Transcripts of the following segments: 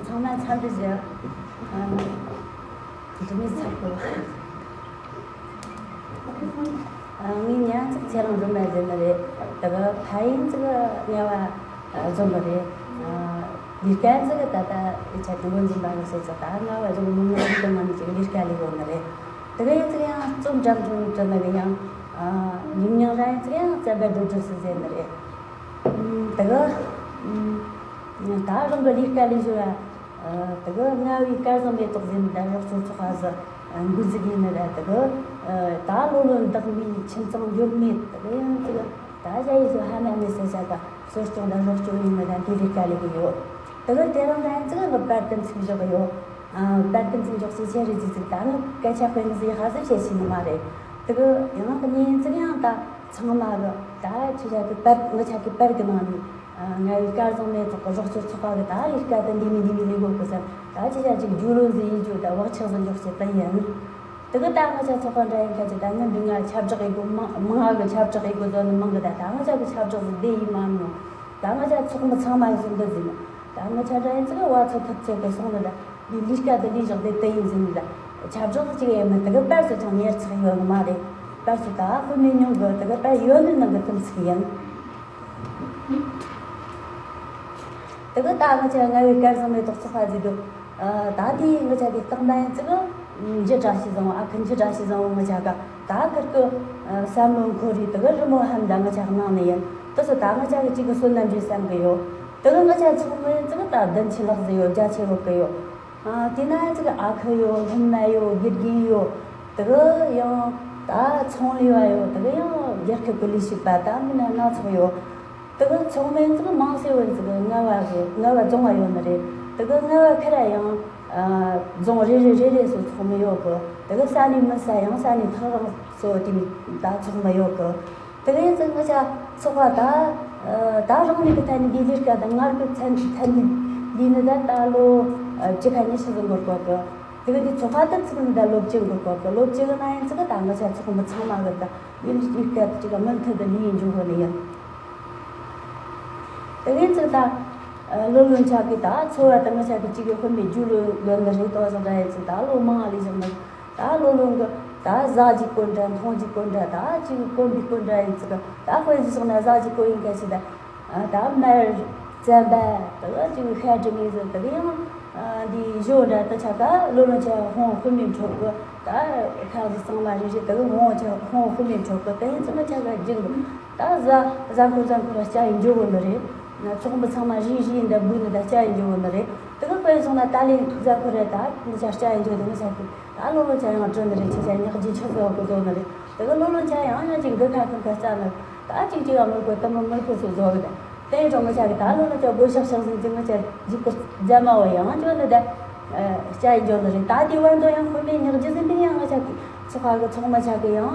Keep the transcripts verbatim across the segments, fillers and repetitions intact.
ཚང་མ་འཚམས་འདྲི་ཞུ། ཨ། འདི་མི་ཚར་གོ། ཨ། ངའི་མྱིང་ཚེ་རིང་སྒྲོལ་མ་ཟེར་ནི་རེད། དེ་གི་ཕ་ཡུལ་ཚེ་རྔ་བ་རྫོང་གི་རེད། ཨ། ལས་ཀ་ཚེ་ད་ལྟ་ཆ་དུས་འགོ་འཛིན་པ་གི་བྱས་ཚེ་ད་རྔ་བ་རྫོང་མི་དམངས་སྲིད་དོན་ལམ་ལུགས་ཀྱི་ལས་ཀ་ལས་ཡོད་ནི་རེད། དེ་གི་ཡིན་ཚེ་ཡང་རྩོམ་འགྲེམས་སྟོན་བྱེད་ནི་གི་ཡང་། ཨ། ཡིག་རྙིང་ར་ཡིན་ཚེ་ཡང་བཙན་པོ་རྡོ་རྗེ་ཟེར་ནི་རེད། ཨ། དེ་གི། ཨ། ད་རང་གི་ལས་ཀ་ལས་ཞོར། ཨ། དེ་གི་རྔ་བའི་སྐལ་བཟང་མེ་ཏོག་ཟེར་ནི་ད་རོགས་སྐྱོར་ཚོགས་པ་ཟིག་འགོ་འཛུགས་ཡིན་ནི་ར། དེ་གི། ཨ། ད་ལོ་ལོན་བདག་མིའི་ཁྱིམ་ཚང་འབྱོར་མེད་དེ་གི་ཡང་ཚེ་གི་ད་ཞ་ཡི་ཚོ་ཧ་ན་མེད་ས་ཆ་ག་གསོ་སྐྱོང་དང་རོགས་སྐྱོར་ཡིན་ནི་ར། དེ་རེ་དཀའ་ལས་གི་ཡོད། དེ་གི་དེ་རིང་ད་ཡིན་ཚེ་གི་པར་དེ་ཚིག་བཞག་གི་ཡོད། ཨ། པར་དེ་ཚིག་འཇོག་ཅེས་ཆེ་རེ་ཅི་ཚིག་ད་ནི་སྐད་ཆ་དཔེ་མི་སྲིད་ཧ་ཟི་བྱེད་ཤེས་ནི་མ་རེད། དེ་གི་ཡང་གཉིས་ཚིག་ཡང་ད་ཚང་མ་གི་ད་ཆི་ཆ་གི་པར་ངི་ཆ་གི་པར་གི་ནང་ནས། ཨ། རྔ་བའི་སྐལ་བཟང་མེ་ཏོག་གི་རོགས་སྐྱོར་ཚོགས་པ་གི་ད་ལས་ཀ་དེ་འདི་མི་འདི་མི་ལས་འགོ་གི་ཟེར། ད་ཆི་ཆ་ཅིག་རྒྱུས་ལོན་ཟིག་ཡིན་རྒྱུ་ད་བག་ཆགས་ཟིག་འཇོག་ཅེས་དེ་ཡིན། དེ་གི་ད་ངི་ཆ་ཚོགས་པ་འདྲ་ཡིན་ཁ་ཅིག་ད་ངི་འདི་ང་ཁྱབ་བསྒྲགས་ཡེད་གོ་མང་མང་གི་ཁྱབ་བསྒྲགས་ཡེད་གོ་ཟོ་ནི་མང་གི། ད་ད་ངི་ཆ་གི་ཁྱབ་བསྒྲགས་ཟིག་དེ་ཡིན་མ་ནོ། ད་ངི་ཆ་ཚོགས་མི་ཚང་མ་གི་ཟིག་འདི་ཟིག་ནི། ད་ངི་ཆ་འདྲ་ཡིན་ཚེ་གི་བ་ཚོ་ཐུབ་ཚོད་གི་སོང་ནི་ད། འདི་ལས་ཀ་དེ་ལས་བཞག་དེ་དེ་ཡིན་ཟིན་ནི་ད། ཁྱབ་བསྒྲགས་ཅིག་ཡེད་མི་དེ་གི་པར་ཚོ་ཅང་ཉར་ཚགས་ཡོད་ནི་མ་རེད། པར་ཚོ་ད་དཔེ་མེད་ཉུང་གི། དེ་གི་པར་ཡོད་ནི་ནང་གི་དེ་ཚིག་ཡིན། དེ་གི་ད་ང་ཆ་རྔ་བའི་སྐལ་བཟང་མེ་ཏོག་ཚོགས་པ་ཟིག་འདུག། ཨ། ད་དེ་ང་ཆ་དེ་སྟེང་ན་ཡིན་ཙི་གི་འཇུ་བཀྲ་ཤིས་བཟང་བོ། ཨ་ཁུ་འཇུ་བཀྲ་ཤིས་བཟང་བོ་ང་ཆ་ག་ད་ཁིར་གི། ཨ། བསམ་བློ་འཁོར་རེ་དེ་གི་རི་མོ་ཧམ་ད་ང་ཆ་གནང་ནི་ཡིན། དེ་སུ་ད་ང་ཆ་གི་གཅིག་གི་བསོད་ནམས་རེད་བསམ་གི་ཡོད། དེ་གི་ང་ཆ་ཚོགས་མི་ཡིན་ཙི་གི་ད་བདུན་ཅུ་ལྷག་ཟིག་ཡོད། རྒྱ་ཆེ་བོ་གི་ཡོད། ཨ། དེ་ན་ཡིན་ཙི་གི་ཨ་ཁུ་ཡོད། སློབ་མ་ཡོད། དགེ་རྒན་ཡོད། དེ་གི་ཡང་ད་ཚོང་ལས་པ་ཡོད། དེ་གི་ཡང་རྒྱལ་ཁབ་གི་ལས་བྱེད་པ་ད་མི་སྣ་སྣ་ཚོགས་ཡོད། དེ་གི་ཚོགས་མི་ཚོ་མང་སེ་བོ་ཚོ་རྔ་བ་གི་རྔ་བ་རྫོང་བ་ཡོད་ནི་རེད། དེ་གི་རྔ་བ་ཁེ་ར་ཡང་། ཨ། རྫོང་རེ་རེ་རེ་རེ་སོ་ཚོགས་མི་ཡོད་གི། དེ་གི་ས་གནས་མི་ས་ཡང་ས་གནས་ཐག་རིང་སོ་དེ་མི་ད་ཚོགས་མི་ཡོད་གི། དེ་གི་ཡིན་ཚེ་ང་ཆ་ཚོགས་པ་ད། ཨ། ད་རང་ནས་གི་ཐད་ནས་འདི་ལས་ཀ་ད་ངར་གི་ཚན་ཐད་ནས་འདི་ནི་ད་ད་ལོ་བཅུ་ཁ་ཉི་ཤུ་ཟིན་འགོར་གོ་གི། དེ་གི་འདི་ཚོགས་པ་ད་ཚིག་ནི་ད་ལོ་བཅུ་འགོར་གོ་གི། ལོ་བཅུ་གི་ན་ཡིན་ཚེ་གི་ད་ང་ཆ་ཚོགས་མི་ཚང་མ་གི་ད་འདི་ལས་ཀ་ཅིག་གི་མུ་མཐུད་དུ་ལས་ཡིན་འཇུག་གི་ནི་ཡིན། དེ་གི་ཚིག་ད། ཨ། ལོ་ལོན་ཆ་གི་ད་འཚོ་བ་ད་ང་ཆ་གི་གཅིག་གི་དཔེ་མེད་རྒྱུས་ལོན་ཡོད་ནི་རེད། དོ་ཟོ་འདྲ་ཡིན་ཚེ་ད་ལོ་མང་ལས་བཞག་ནི། ད་ལོ་ལོན་གི་ད་ཟ་རྒྱུ་དཀོན་འདྲ། འཐུང་རྒྱུ་དཀོན་འདྲ། ད་གཅིག་གི་དཀོན་པའི་དཀོན་འདྲ་ཡིན་ཚེ་གི་ད་དཔེ་བཞག་ན་ཟ་རྒྱུ་དཀོན་ཡིན་ཁ་ཤས་ད། ཨ། ད་མར་བཙན་པ་ད་གཅིག་གི་ཤ་འབྲི་ངེས་ཟེར། དེ་གི་ཡང་། ཨ། འདི་ཞོ་འདྲ་ད་ཆ་ག་ལོ་ལོན་ཆ་ཧོང་དཔེ་མེད་འཕྲོད་གི། ད་ཁ་ཟི་གཙང་མ་རེ་རེ་དེ་གི་ཧོང་ཆ་ཧོང་དཔེ་མེད་འཕྲོད་གི། དེ་ཡིན་ཚེ་ང་ཆ་ག་རྒྱུན་གི་ད་ཟ་ཟ་འཁོར་ཟ་འཁོར་ར་སྐྱ་ཡི་འཇོ་བོ་ནི་རེད། ཚོགས་མི་ཚང་མ་རེ་རེ་ཡིན་ད་འབུད་ནི་ད་སྐྱ་ཡི་འཇོ་བོ་ནི་རེད། དེ་གི་དཔེ་བཞག་ན་ད་ལས་ཐུག་ཟ་འཁོར་ར་ད་ནི་ཆ་སྐྱ་ཡི་འཇོ་དེ་ནི་ཆ་གི་ད་ལོ་ལོན་ཆ་ཡང་བྲོ་ནི་རེད། ཆེ་ཆ་ཉག་ཅི་ཆག་ཟོ་གི་ཟོ་ནི་རེད། དེ་གི་ལོ་ལོན་ཆ་ཡང་ཡང་ཅིག་འགུལ་ཁ་ཁུར་ཁ་རྩ་ནི། ད་གཅིག་གཅིག་ཡང་མི་དགོས་དུ་མི་མི་ཁུར་སུ་ཟོ་གི་ད། དེ་ཡིན་རུང་ང་ཆ་གི་ད་ལོ་ལོན་ཆ་སྒོ་ཤག་ཤག་ཟིན་ཟིན་ང་ཆ་རྒྱུག་གི་རྫ་མ་བ་ཡང་འཇོ་ནི་ད། ཨ། སྐྱ་ཡི་འཇོ་ནི་རེད། ད་དེ་བར་དུ་ཡང་དཔེ་མེད་ཉག་ཅི་ཟིན་དེ་ཡང་ང་ཆ་གི་ཚོགས་པ་གི་ཚོགས་མི་ཆ་གི་ཡང་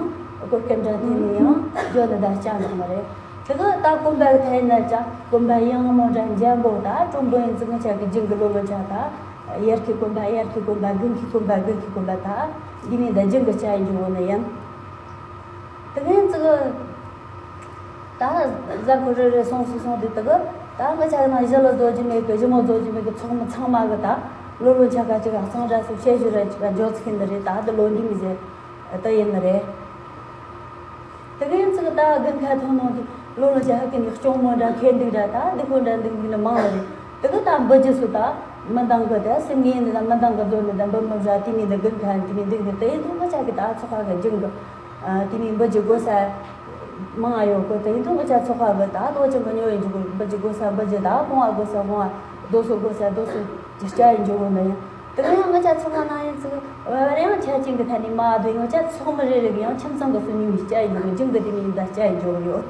གོ་སྐབས་འདྲ་དེ་ནས་ཡང་འཇོ་ནི་ད་སྐྱ་ནག་མ་རེད། དེ་གི་ད་གོམ་པ་གི་ཐད་ན་ཅག་གོམ་པ་ཡང་མོ་འདྲ་འཇམ་པོ་ད་གྲུང་པོ་ཡིན་ཙི་ང་ཆ་གི་རྒྱུན་གི་ལོ་ལོན་ཆ་ད། དབྱར་ཁའི་གོམ་པ་དབྱར་ཁའི་གོམ་པ། དགུན་ཁའི་གོམ་པ་དགུན་ཁའི་གོམ་པ། ད་འདི་མིན་ད་རྒྱུན་གི་སྐྱ་ཡི་འཇོ་བོ་ནི་ཡིན། དེ་གི་ཙི་གི་ད་གཟའ་འཁོར་རེ་རེ་སོང་སོང་སོང་དེ་དེ་གི་ད་ང་ཆ་ནང་ཞི་ལུ་རྫོགས་རྒྱུ་མེད་གི། ཞི་མོ་རྫོགས་རྒྱུ་མེད་གི། ཚོགས་མི་ཚང་མ་གི་ད་ལོ་ལོན་ཆ་ག་ཅིག་ག་གཙང་སྦྲ་སོགས་བྱེད་རྒྱུ་རེད། ཅིག་ག་འཇོག་ཚིག་འདི་རེད། ད་འདི་ལོ་འདི་མི་ཟེར། དེ་ཡིན་ནི་རེད། དེ་གི་ཡིན་ཙི་གི་ད་དགུན་ཁ་ཐོན་ནོ་དེ་ལོ་ལོན་ཆ་ཧ་གི་ནི་སྐྱོང་མོ་འདྲ་ཁེ་འདུག་འདྲ། ད་འདི་ཁོ་འདྲ་འདུག་འདུག་ནི་མང་ལ་རེད། དེ་གི་ད་འབུ་རྒྱུ་སུ་ད་མི་འདང་གི། ད་སེམས་ངན་འདི་ད་མི་འདང་གི་ཟོ་ནི་ད་འབུ་མི་བཟའ། དེ་མི་འདི་དགུན་ཁ་དེ་མི་འདུག་འདི་དེ་ཡིན་དུ་ང་ཆ་གི་ད་ཚོགས་ཁ་གི་རྒྱུན་གི། ཨ། དེ་མི་འབུ་རྒྱུ་དགོས་ས་མང་ཡོད་གི། དེ་ཡིན་དུ་ང་ཆ་ཚོགས་ཁ་གི་ད་ལོ་ཆེན་པོ་ཉོ་ཡིན་འཇུག་གི། འབུ་རྒྱུ་དགོས་ས་འབུ་རྒྱུ། ད་ཕོང་བ་དགོས་ས་ཕོང་བ། རྡོ་སོ་དགོས་ས་རྡོ་སོ་ཅི་སྐྱ་ཡིན་འཇུག་གི་ནི་ཡིན། དེ་ག་ཡང་ང་ཆ་ཚོགས་པ་ནང་ཡིན་ཙི་བ་རེ་ཡང་ཆ་ཅིག་གི་ཐད་ནས་མ་དུ་ང་ཆ་ཚོགས་མི་རེ་རེ་གི་ཡང་ཁྱིམ་ཚང་གི་སུ་ཉུང་བའི་སྐྱ་ཡིན་འཇོག་གི། རྒྱུན་གི་དེ་མིན་ད་སྐྱ་ཡིན་འཇོག་གི་ཡོད།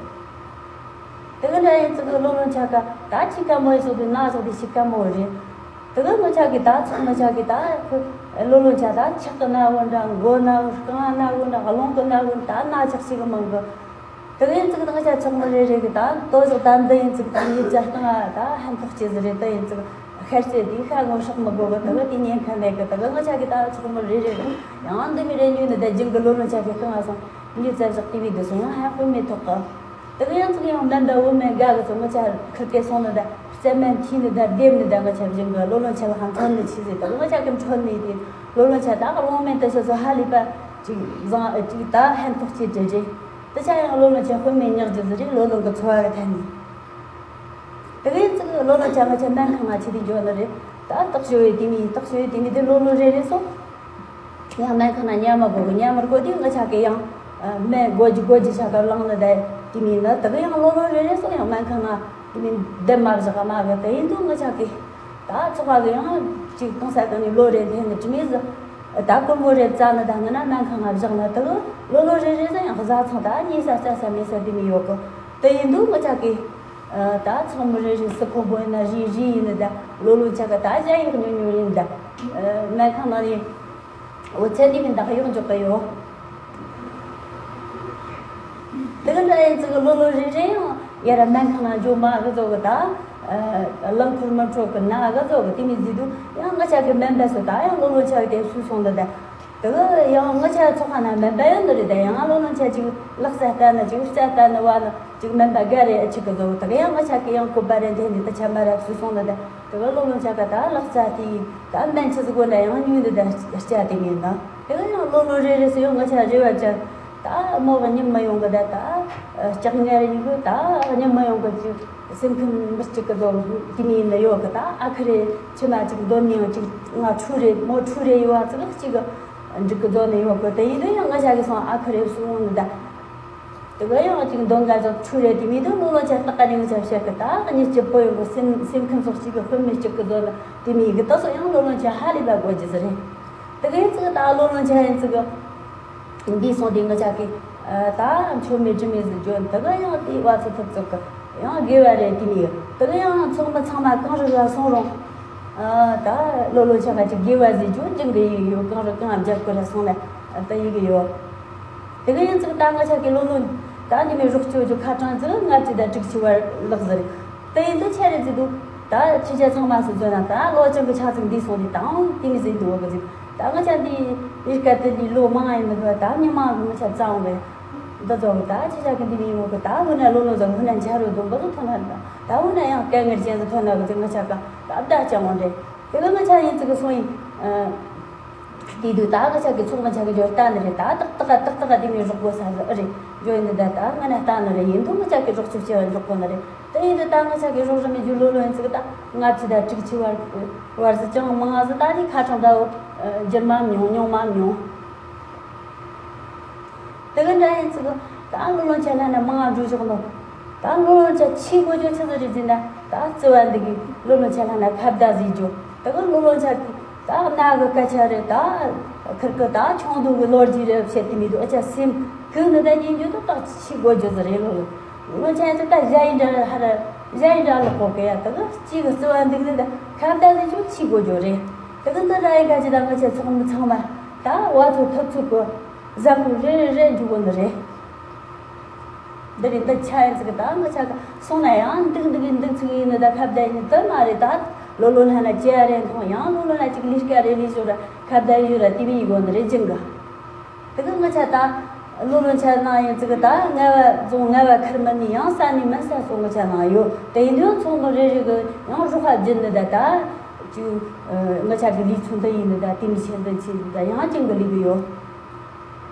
དེ་ག་འདྲ་ཡིན་ཙི་གི་ལོ་ལོན་ཆ་ག་ད་ཅི་དཀའ་མོ་ཡིན་སོ་དེ་ན་སོ་དེ་ཞིག་དཀའ་མོ་རེད། དེ་ག་ང་ཆ་གི་ད་ཚོགས་མི་ཆ་གི་ད་ལོ་ལོན་ཆ་ད་ཆག་གི་ན་བོ་འདྲ། མགོ་ན་བོ། རྐང་ན་བོ་འདྲ། རླུང་གི་ན་བོ་འདྲ། ད་ན་ཆག་ཞིག་གི་མང་གི། དེ་གི་ཡིན་ཙི་གི་ང་ཆ་ཚོགས་མི་རེ་རེ་གི་ད་དོ་ཟོ་ད་འདི་ཡིན་ཙི་གི་ད་ངའི་རྩ་སྟེང་ང་ད་ཧན་ཐོག་ཅི་ཟི་རེད། དེ་ཡིན་ཙི་གི་ཤར་རྩེ་དེ་ཤ་ངོ་ཧྲག་མི་དགོ་གི། དེ་གི་དེ་ཉེན་ཁ་མེད་གི། དེ་གི་ང་ཆ་གི་ད་ཚོགས་མི་རེ་རེ་གི་ཡང་འདི་མི་རེ་ཉུ་ནི་ད་རྒྱུན་གི་ལོ་ལོན་ཆ་གི་སྟེང་ང་སོང་ཉུ་རྩ་བཞག་ཏི་བི་དུ་སོང་ཡང་ཧ་གོ་མེད་ཐོག་གི། དེ་ག་ཡང་ཙིག་ཡང་སྨན་པ་བུད་མེད་དགའ་གི་ཚོ་ང་ཅག་ཁུར་སྐད་སོང་ནི་ད་རྩེད་མོ་འཁྱིལ་ནི་ད་རྡེབ་ནི་ད་ང་ཅག་བཞིན་གི་ལོ་ལོན་ཆ་ལ་ཧང་ཁྲོན་ནི་ཆི་ཟིག་ད་ང་ཅག་གི་ཁྲོན་ནི་དེ་ལོ་ལོན་ཆ་ད་གླང་མེད་དེ་ཚོ་ཚོ་ཧ་ལས་པ་ཅིག་བཟང་ཅིག་ད་ཧན་ཐོག་ཅིག་དྲི་རེད། དེ་ཆ་ཡང་ལོ་ལོན་ཆ་དཔེ་མེད་ཉག་ཅིག་ཟིག་རེད་ལོ་ལོན་གི་འཚོ་བ་གི་ཐད་ནས། དེ་ག་ཡང་ཙིག་ལོ་ལོན་ཆ་ང་ཅག་སྨན་ཁང་ང་ཆེ་དེ་འགྱོ་ནི་རེད། ད་རྟགས་ཞུ་བའི་དེ་མི་རྟགས་ཞུ་བའི་དེ་མི་དེ་ལོ་ལོ་རེ་རེ་སོང་། ཡང་སྨན་ཁང་ན་ཉལ་མ་དགོས་གི་ཉལ་མར་དགོས་དུས་ང་ཅག་གི་ཡང་སྨན་དགོས་ཀྱི་དགོས་ཀྱི་ཆ་ག་བླངས་ནི་ད་དེ་མིན་ན་དེ་ག་ཡང་ལོ་ལོ་རེ་རེ་སོང་ཡང་སྨན་ཁང་ན་དེ་མིན་བསྡད་མ་བཞག་མ་གི་དེ་ཡིན་དུས་ང་ཅག་གི་ད་ཚོགས་པ་གི་ཡང་ཅིག་གཏོང་ས་གི་ནི་ལོ་རེ་འཐེན་ནི་དྲི་མེད་ཟི་ད་ཀོར་མོ་རེ་བཙལ་ནི་ད་ང་ན་སྨན་ཁང་ང་བཞག་ནི་དེ་གི་ལོ་ལོ་རེ་རེ་ཟི་ཡང་བཟའ་ཚང་ད་ཉེ་ས་བཙལ་ས་མེད་ས་དེ་མི་ཡོད་གི་དེ་ཡིན་དུས་ང་ཅག་གི་ད་ཚོགས་མི་རེ་རེ་སི་ཁོ་བོ་ཡིན་ན་རི་རི་ཡིན་ནི་ད་ལོ་ལོ་ཆ་ག་ད་བཞག་ཡོད་ཉུང་ཉུང་ཡིན་ད་སྨན་ཁང་ནང་ནས། འོ་ཚད་འདི་མིན་ད་ཡོང་འཇོག་གི་ཡོད། དེ་ག་འདྲ་ཡིན་ཙི་གི་ལོ་ལོ་རེ་རེ་ཡང་ཡ་ར་སྨན་ཁང་ན་འཇོག་མ་གི་ཚོ་གི་ད། རླངས་འཁོར་མི་འཕྲོད་གི་ན་གི་ཚོ་གི་དེ་མི་ཟིག་དུ་ཡང་ང་ཅག་གི་སྨན་པ་སུ་ད་ཡང་ལོ་ལོ་ཆ་གི་དེ་སུ་སོང་ད་ད། དེ་གི་ཡང་ང་ཅག་ཚོགས་ཁང་ན་སྨན་པ་ཡོད་ནི་རེད་ད་ཡང་ལོ་ལོ་ཆ་ཅིག་ལག་རྩལ་ལྟ་ན་ཅིག་རྩལ་ལྟ་ན་བ་ན། ཅིག་སྨན་པ་དགའ་རེ་ཨ་ཅིག་གི་བཟོ་དག་ཡང་ང་ཅག་གི་ཡང་བཀོད་པ་རེ་འཐེན་ནས་ད་ཆ་མ་རབས་སུ་སོང་ལ་ད་དེ་ག་ལོ་ལོ་ཆ་ག་ད་ལག་རྩལ་དེ་ད་སྨན་ཆི་ཟིག་གོ་ན་ཡང་ཉུང་འདི་ད་སྐྱ་དེ་མིན་ན་དེ་ག་ཡང་ལོ་ལོ་རེ་རེ་སུ་ཡང་ང་ཅག་རེ་བ་ཅན་ད་མོ་ག་ཉིན་མ་ཡོང་གི་ད་ད་ལྕགས་ངར་ཡིན་གི་ད་ཉིན་མ་ཡོང་གི་ཅིག་སེམས་ཁམས་མི་གཅིག་གི་བཟོ་དེ་མིན་ན་ཡོད་གི་ད་ཨ་ཁུ་རེ་ཆི་མ་ཅིག་འདོན་ནས་ཡང་ཅིག་ང་ཕྲུ་རེ་མོ་ཕྲུ་རེ་ཡོད་བ་ཙི་ལག་ཅིག་འགྲིག་གི་བཟོ་ནས་ཡོད་གི་དེ་ཡིན་དུས་ཡང་ང་ཅག་གི་སོང་ཨ་ཁུ་རེ་སུ་འོང་ནི་ད། དེ་ག་ཡང་ཅིག་འདོན་ག་ཚོ་ཁྲུ་རེ་དེ་མི་དུ་ལོ་ལོ་ཆ་ལྟ་ག་ནས་ང་ཆ་བཤད་གི་ད་གཉིས་སྐྱིད་པོ་ཡོང་གི་སེམས་སེམས་ཁམས་སོགས་གཅིག་གི་དཔེ་མི་གཅིག་གི་བཟོ་ལ་དེ་མི་གི་ད་སོ་ཡང་ལོ་ལོ་ཆ་ཧ་ལས་པ་དགོས་ཀྱི་ཟེར་རེད། དེ་ག་ཡིན་ཙི་གི་ད་ལོ་ལོ་ཆ་ཡིན་ཙི་གི་འདི་སོང་དེ་ང་ཆ་གི་ད་མཆོད་མེ་དྲི་མེ་ཟི་བརྗོད་དེ་ག་ཡང་དེ་བ་ཚོ་ཐུབ་ཚོད་གི་ཡང་དགེ་བ་རེད་དེ་མི་གི་དེ་ག་ཡང་ཚོགས་མི་ཚང་མ་གང་རུ་ར་སོང་རུང་ད་ལོ་ལོ་ཆ་ག་ཅིག་དགེ་བ་ཟི་བརྗོད་ཅིག་གི་ཡིན་ཡོད་གང་རུ་གང་རྒྱབ་གི་ར་སོང་ལ་ད་ཡི་གི་ཡོད། དེ་ག་ཡིན་ཙིག་ད་ང་ཆ་གི་ལོ་ལོན། ད་འདི་མི་རོགས་ཆོས་ཀྱི་ཁ་གྲངས་ཙིག་ལྔ་བཅུ་དང་དྲུག་ཅུ་བར་ལག་ཟེར། དེ་ཡིན་དུ་ཆེ་རེ་ཙི་འདུག་ད་ཕྱི་རྒྱལ་ཚང་མ་སུ་འཛོལ་ན་ད་ལོ་ཅང་གི་ཆ་ཚིག་འདི་སོང་དེ་དང་དེ་མི་ཟིན་འདུག་གི་ཟིན། ད་ང་ཆ་འདི་ཡིར་ཀ་དེ་ལི་ལོ་མང་ཡིན་མི་དགོས་ད་མི་མང་གི་ང་ཆ་གཙང་བས། འདི་ཚོ་ད་ཕྱི་རྒྱལ་གི་འདི་མི་ཡོང་གི་ད་འུ་ན་ལོ་ལོ་ཟ་འུ་ན་འཇའ་རུ་འདུག་འབུ་ཚོ་ཐོན་ན་ད་འུ་ན་ཡང་སྐད་ངར་ཅན་ཟི་ཐོན་ན་གི་ཟིན་ང་ཆ་ག་ད་བདག་ཅང་འོང་རེད། དེ་ག་ང་ཆ་ཡིན་ཙི་གི་སོང་ཡིན། དེ་དུས་ད་ང་ཅག་གི་ཚོགས་མི་ཅག་གི་འབྱོར་ལྟ་ནི་རེད་ད་ཏག་ཏག་ཏག་ཏག་དེ་མི་རོགས་དགོས་ས་ཟིག་ཨེ་རེད་འབྱོར་ཡིན་ད་ད་ང་ན་ལྟ་ནི་རེད་ཡིན་དུས་ང་ཅག་གི་རོགས་ཆུ་ཆེ་བ་འཇོག་གོ་ནི་རེད་དེ་ཡིན་དུས་ད་ང་ཅག་གི་རོགས་རམ་མི་རྒྱུ་ལོ་ལོ་ཡིན་ཙིག་ད་ལྔ་བཅུ་དང་དྲུག་ཅུ་བར་བར་ཟིག་ཅང་མང་ང་ཟིག་ད་ནི་ཁ་གྲངས་ད་འོ་འགྱུར་མ་མྱོང་མྱོང་མ་མྱོང་། དེ་ག་འདྲ་ཡིན་ཙི་གི་ད་ལོ་ལོན་ཆ་ལྷ་ན་མང་ང་འགྲོ་ཆོག་ནོ། ད་ལོ་ལོན་ཆ་ཆི་གོ་ཅོ་ཆི་ཟིག་རེད་ཟིན་ན་ད་བརྩི་བ་འདི་གི་ལོ་ལོན་ཆ་ལྷ་ན་ཁ་བརྡ་ཟིག་འཇོ། དེ་གི་ལོ་ལོན་ཆ་གི་ད་ན་གི་སྐད་ཆ་རེད་ད་ཁིར་གི་ད་ཆུང་དུ་གི་ལོ་རྒྱུས་རེད་བཤད་དེ་མི་འདུག་ཨ་ཅག་སེམས་གི་ནི་ད་ཉིན་རྒྱུ་ད་ད་ཆི་གོ་ཅོ་ཟིག་རེད་ལོ་ལོ། ལོ་ལོན་ཆ་ཡིན་ཙི་ད་གཞན་ཡིན་འདྲ་ཧ་ར་གཞན་ཡིན་འདྲ་ལོ་གོ་གི་ཡ་དེ་གི་གཅིག་གི་བརྩི་བ་འདི་གི་ནི་ད་ཁ་བརྡ་ཟིག་འཇོ་ཆི་གོ་ཅོ་རེད། དེ་གི་འདི་ར་ཡི་ག་ཅི་ད་ང་ཆ་ཚོགས་མི་ཚང་མ་ད་བ་ཚོ་ཐུབ་ཚུགས་གི་གཟའ་འཁོར་རེ་རེ་རེ་འཇུག་གོ་ནི་རེད། འདི་རེད་འདི་ཆ་ཡིན་ཙི་གི་ད་ང་ཆ་ག་སོང་ན་ཡང་འདུག་འདུག་འདུག་ཚུགས་ཡིན་ནི་ད་ཁ་བརྡ་ཡིན་ནི་དོན་མ་རེད་ད། ལོ་ལོ་ལྷ་ན་ཅི་ཡ་རེ་མཐོང་ཡང་ལོ་ལོ་ལྷ་ཅིག་ལས་ཀ་རེ་ལས་ཞོར་ར་ཁ་བརྡ་ཡིན་ཞོར་ར་དེ་བས་ཡིན་གོ་ནི་རེད་ཅིང་གི། དེ་གི་ང་ཆ་ད་ལོ་ལོ་ཆ་ནང་ཡིན་ཙི་གི་ད་ང་བ་རྫོང་ང་བ་ཁར་མི་ནི་ཡང་ས་ནི་མི་ས་སོ་ང་ཆ་ནང་ཡོད་དེ་ཡིན་དུས་ཚོགས་མི་རེ་རེ་གི་ཡང་རོགས་ཁ་བརྒྱུད་ནི་ད་ད་ཅིག་ང་ཆ་གི་ལས་ཚོགས་འདི་ཡིན་ནི་ད་དེ་མི་ཆེ་འདི་ཆེ་ནི་ད་ཡང་ཅིང་གི་ལས་གི་ཡོད།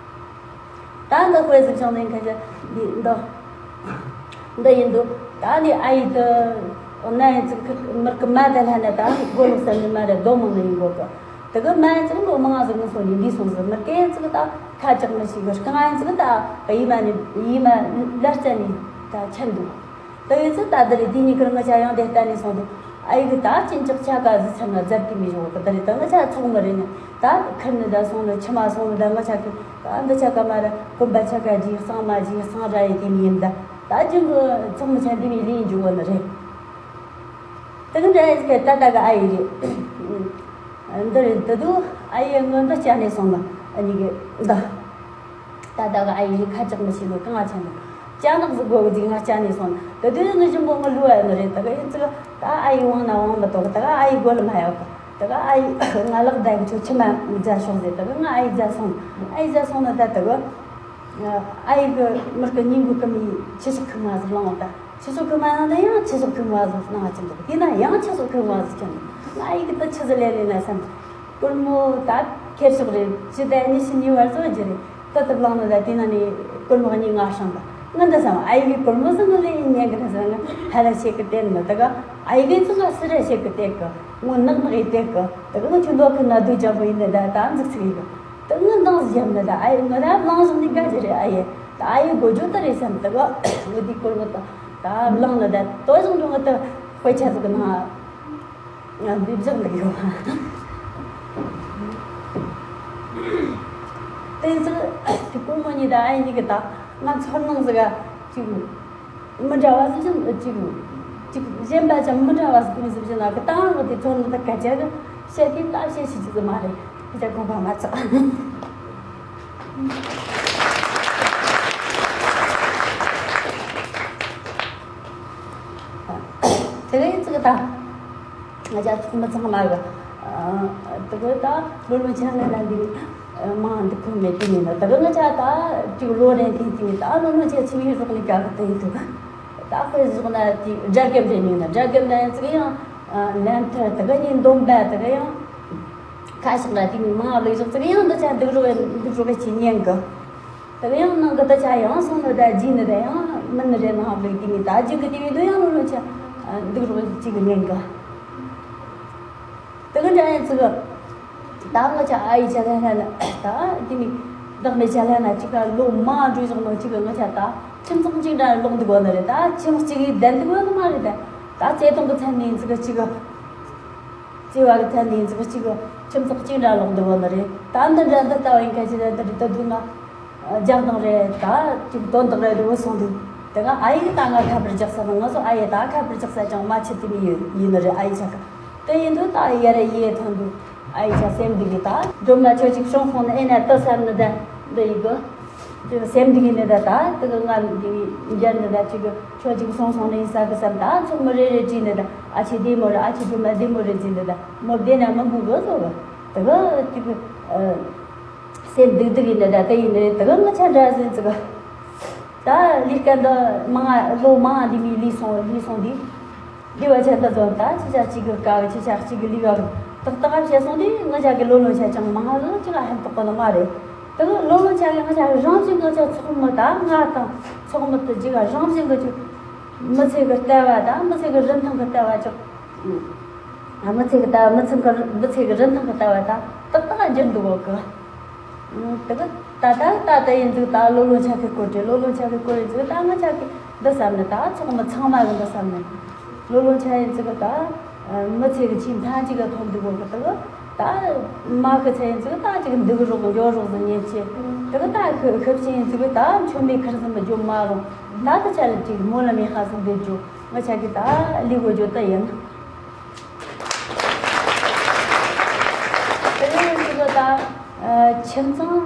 ད་འདི་དཔེ་ཟིག་བྱུང་ནས་ཁ་ཤས་འདི་འདི་འདི་ཡིན་འདུག་ད་འདི་ཨ་ཡི་དུ་འོ་ན་ཡིན་ཙིག་ཁི་མིར་གི་མ་ད་ལྷ་ན་ད་མགོ་ལོག་ས་ནི་མ་རེད་རྡོ་མང་ནི་ཡིན་གོ་གི། དེ་གི་མ་ཡིན་ཙིག་ལོ་མང་ཟིག་ངུ་སོང་ནི་འདི་སོང་ཟིག་མིར་གི་ཡིན་ཙིག་ད་ཁ་ཅག་མི་ཤེས་གི་རྐང་ཡིན་ཙིག་ད་ཡི་མ་ནི་ཡི་མ་ལ་རྩ་ནི་ད་ཆེན་འདུག་དེ་ཡིན་ཙི་ད་འདི་རེད་དེ་གཉིས་ཀར་ང་ཆ་ཡང་དེ་ལྟ་ནས་སོང་འདུག་ཨ་ཡི་གི་ད་ཅིན་ཅག་ཆ་ག་ཟི་ཚར་ན་ཛབ་ཀྱི་མི་ཞོག་གི་དེ་རེད་ད་ང་ཆ་ཚོགས་མི་རེད་ནི་ད་ཁིར་ནི་ད་སོང་ནི་ཕྱི་མ་སོང་ནི་ད་ང་ཆ་གི་ད་འདི་ཆ་ག་མ་ར་གོམ་པ་ཆ་ག་རྗེས་གསང་མ་རྗེས་གསང་ར་ཡི་དེ་མི་ཡིན་ད་ད་ཅིན་གི་ཚོགས་མི་ཆ་འདི་མི་ལིན་འཇུ་བ་ནི་རེད། དེ་གི་འདྲ་ཡི་གི་ད་ད་གི་ཨ་ཡི་རེད། འདི་རེད་དེ་དུ་ཨ་ཡི་ངོ་འདི་ཅ་ནས་སོང་ན་ཨ་ནི་གི་ད། ད་ད་ག་ཨ་ཡི་རི་ཁ་ཅག་མི་ཤེས་ནོ་གང་ང་ཆེན་ནོ། ཅ་ནག་ཟིག་དགོས་གི་ཟིག་ང་ཅ་ནས་སོང་ན་དེ་དུས་ནི་ཞིམ་པོ་ང་ལུ་ཨ་ནི་རེད་ད་ག་ཡིན་ཙི་ད་ཨ་ཡི་དབང་ན་དབང་མི་ཏོག་ད་ག་ཨ་ཡི་སྒོ་ལ་མ་ཡོད་གི་ད་ག་ཨ་ཡི་ང་ལག་ད་གི་ཆོ་ཆི་མ་མི་རྫ་ཤོག་ཟེར་ད་ག་ང་ཨ་ཡི་རྫ་སོང་ཨ་ཡི་རྫ་སོང་ན་ད་ད་ག་ཨ་ཡེ་གི་མིར་གི་ཉིན་གུང་གི་མི་ཆུ་ཤོག་ཁུག་མ་ཟིག་བླངས་ད། ཆུ་ཤོག་ཁུག་མ་ནང་ད་ཡང་ཆུ་ཤོག་ཁུག་མ་ཟིག་ནང་ཅི་འདུག་དེ་ན་ཡང་ཆུ་ཤོག་ཁུག་མ་ཟིག་ཅི་འདུག་ཨ་ཡེ་གི་ད་ཆི་ཟིག་ལས་ལས་ན་བསམ། སྒོར་མོ་ད་ཁེར་ཤོག་རེད། ཅི་ད་ཉི་ཤུ་གཉིས་བར་བཟོ་རྒྱུ་རེད། ད་ད་བླངས་ནི་ད་དེ་ན་ནི་སྒོར་མོ་གཉིས་ལྔ་ཧྲང་ད། ང་འདི་བསམ། ཨ་ཡེ་གི་སྒོར་མོ་ཟིག་ང་ལས་ཡིན་ཉན་གི་ད་ཟེར། ང་ཧ་ལ་ཤེས་གི་བསྟན་ནི་ད་ག་ཨ་ཡེ་གི་ཚོ་ང་སི་ར་ཤེས་གི་བསྟན་གི་ངོ་ནག་ནག་ཡི་བསྟན་གི་ད་ག་ང་ཁྱོད་ལོ་ཁི་ན་སྡུག་ཅག་པོ་ཡིན་ནི་ད་ད་འཛུགས་ཚིག་ཡིན་གི་ད་ངི་འདང་ཟིག་བཞག་ནི་ད། ཨ་ཡེ་ང་ད་བླངས་བཞག་ནི་ག་ཅི་རེད། ཨ་ཡེ་ད་ཨ་ཡེ་དགོས་རྒྱུ་ད་རེད་བསམ། ད་ག་ང་དེ་སྐོར་ང་ད་ད་བླངས་ནི་ད་ལྟོས་བཞག་འགྲོ། ང་ད་དཔེ་ཆ་ཟིག་གི་ནང་ང་འབིབ་བཞག་འདུག་ཡོད། དེ་ཚོ་དེ་སྐོར་ང་གཉིས་ད་ཨ་ཡེ་གཉིས་གི་ད་ང་ཚོར་སྣང་ཟིག་ག་ཅིག་མི་འདྲ་བ་ཟིག་ཅིག་ཅིག་ཅིག་གཞན་པ་ཅང་མི་འདྲ་བ་ཟིག་མི་ཟིག་བྱས་ན་གི་ད་ང་གི་དེ་ཚོ་ནི་ད་སྐད་ཆ་གི་བཤད་དེ་ལབ་བཤད་ཤེས་ཀྱི་ཟིག་མ་རེད། དེ་ད་དགོངས་པ་མ་ཚོམ། དེ་རིང་ཅིག་ད་ང་ཅག་ཚོགས་མི་ཚང་མ་གི་དེ་གི་ད་ལོ་ལོ་ཆ་ལ་ན་འདི་མང་འདི་ཁུལ་མེད་དེ་ཡིན་ན། དེ་གི་ང་ཅག་ད་ཅིག་ལོ་རན་ཐེངས་ཅིག་ད་ལོ་ལོ་ཆ་ཆི་མི་རོགས་ནི་ག་གི་དེ་ཡིན་འདུག་ད་དཔེ་བཞག་ན་དེ་སྒྲ་སྒམ་རེ་ཉོས་ན། སྒྲ་སྒམ་ན་ཡང་ཅིག་ཡང་ལན་ཐར་དེ་གི་ཡིན་འདོམ་པ་དེ་གི་ཡང་ཁ་ཤགས་ལ་དེ་མི་མང་ལོས་བཞག་ཅིག་ཡང་འདི་ཆ་འདུག་རོགས་འདུག་རོགས་ཀྱི་ཉན་གི་དེ་གི་ཡང་ནང་གི་ད་ཆ་ཡང་སོང་ནི་ད་རྗེས་ནི་ད་ཡང་མི་ནི་རེད། ནང་ལོས་དེ་ནི་ད་རྗེས་གི་དེ་བས་དུ་ཡང་ལོ་ལོ་ཆ་འདུག་རོགས་ཅིག་གི་ཉན་གི་དེ་གི་འདྲ་ཡང་ཅིག་ད་ང་ཅག་ཨ་ཡེ་ཆ་ལ་ན་ད་དེ་ནི་བདག་མེད་ཆ་ལ་ན་ཅིག་ག་ལོ་མང་འགྲོ་བཞག་ནོ་ཅིག་གི་ང་ཅག་ད་ཁྱིམ་ཚང་གཅིག་འདྲ་ལོག་འདུག་གོ་ནི་རེད། ད་ཁྱིམ་གཅིག་གི་བསྡད་འདུག་གོ་ནི་མ་རེད། ད་ད་བརྩེ་དུང་གི་མཚན་ནས་ཅིག་གི་ཅིག་གི་བརྩེ་བ་གི་མཚན་ནས་ཅིག་གི་ཁྱིམ་ཚང་གཅིག་འདྲ་ལོག་འདུག་གོ་ནི་རེད། ད་འདི་འདྲ་འདི་ལྟ་བ་ཡིན་ཁ་ཅིག་ད་འདི་རེད། ད་དུང་ན་རྒྱག་དང་རེད། ད་ཅིག་དོན་དག་རེད་འདུག་སོང་འདུག་དེ་ག་ཨ་ཡེ་ད་ང་ཁ་པར་རྒྱག་ས་ན་ང་ཚོ་ཨ་ཡེ་ད་ཁ་པར་རྒྱག་ས་ཅང་མ་ཆི་དེ་མི་ཡོད་ཡིན་ནི་རེད། ཨ་ཡེ་ཆ་ག་དེ་ཡིན་དུས་ད་ཡ་རེ་ཡེ་ཐོན་དུས་ཨ་ཡེ་ཆ་སེམས་འདི་གི་ད་སྒྲོམ་ན་ཁྱོད་ཅིག་སོང་སོང་ནི་ཨེ་ན་ལྟ་བསམ་ནི་ད་འདི་ཡི་གི་དེ་སེམས་འདི་གི་ནི་ད་ད་དེ་གི་ང་འདི་གི་འཇར་ནི་ད་ཅིག་གི་ཁྱོད་ཅིག་སོང་སོང་ནི་ཡིན་ས་གི་བསམ། ད་ཚོགས་མི་རེ་རེ་བྲིས་ནི་ད་ཨ་ཆེ་བདེ་མོ་རེད། ཨ་ཆེ་སྒྲོམ་ན་བདེ་མོ་རེད་བྲིས་ནི་ད་མོ་བདེ་ན་མི་འགུག་གི་ཚོ་གི་དེ་གི་ཅིག་གི་སེམས་འདུག་འདུག་ཡིན་ནི་ད་དེ་ཡིན་ནི་དེ་གི་ང་ཆ་འདྲ་ཟིན་ཅིག་གི་ད་ལས་ཀ་འདི་མང་ལོ་མང་འདི་མི་ལས་སོང་ལས་སོང་འདི། འདི་བ་ཆ་འདི་ཚོ་ད་ཅི་ཆ་གཅིག་གི་དཀའ་གི་ཅི་ཆ་གཅིག་གི་ལས་ཀ་གི་ཏག་ཏག་བྱས་སོང་དུས་ང་ཅག་གི་ལོ་ལོན་ཆ་ཅང་མང་ལོ་ཅི་ལ་ཧན་ཏོག་གི་ནི་མ་རེད། དེ་གི་ལོ་ལོན་ཆ་གི་ང་ཅག་གི་རང་བཞིན་ང་ཅག་ཚོགས་མི་ད་ང་དང་ཚོགས་མི་དུ་ཅི་ག་རང་བཞིན་གི་ཅིག་མི་ཚེ་གི་ལྟ་བ་ད་མི་ཚེ་གི་རིན་ཐང་གི་ལྟ་བ་ཅིག་མི་ཚེ་གི་ལྟ་བ་མི་ཚེ་གི་མི་ཚེ་གི་རིན་ཐང་གི་ལྟ་བ་ད་ཏག་ཏག་འགྱུར་འདུག་གི་དེ་གི་ད་ད་ད་ད་ཡིན་ཟིག་ད་ལོ་ལོན་ཆ་གི་སྐོར་དེ་ལོ་ལོན་ཆ་གི་སྐོར་ཡིན་ཟིག་ད་ང་ཆ་གི་འདི་བསམ་ནི་ད་ཚོགས་མི་ཚང་མ་གི་འདི་བསམ་ནི་ལོ་ལོན་ཆ་ཡིན་ཟིག་ད་མི་ཚེ་གི་ཆེས་མཐའ་གཅིག་གི་ཐོན་འདུག་གོ་གི་དེ་གི་ད་མ་གི་ཚེ་ཡིན་ཟིག་ད་ཅིག་འདུག་རོགས་འགྱོ་རོགས་ཟིག་ཉེན་ཆེ་དེ་གི་ད་ཤི་ཤི་བྱིན་ཡིན་ཟིག་ད་མཆོད་མེ་ཁུར་ཟིན་མི་འཇོ་མ་རུང་ད་ད་ཆ་ལ་ཅིག་མོ་ལ་མེ་ཁ་ཟིག་འདེད་འཇོ་ང་ཆ་གི་ད་ལི་གོ་འཇོ་ད་ཡིན། དེ་ནས་ཅིག་ད་ཁྱིམ་ཚང་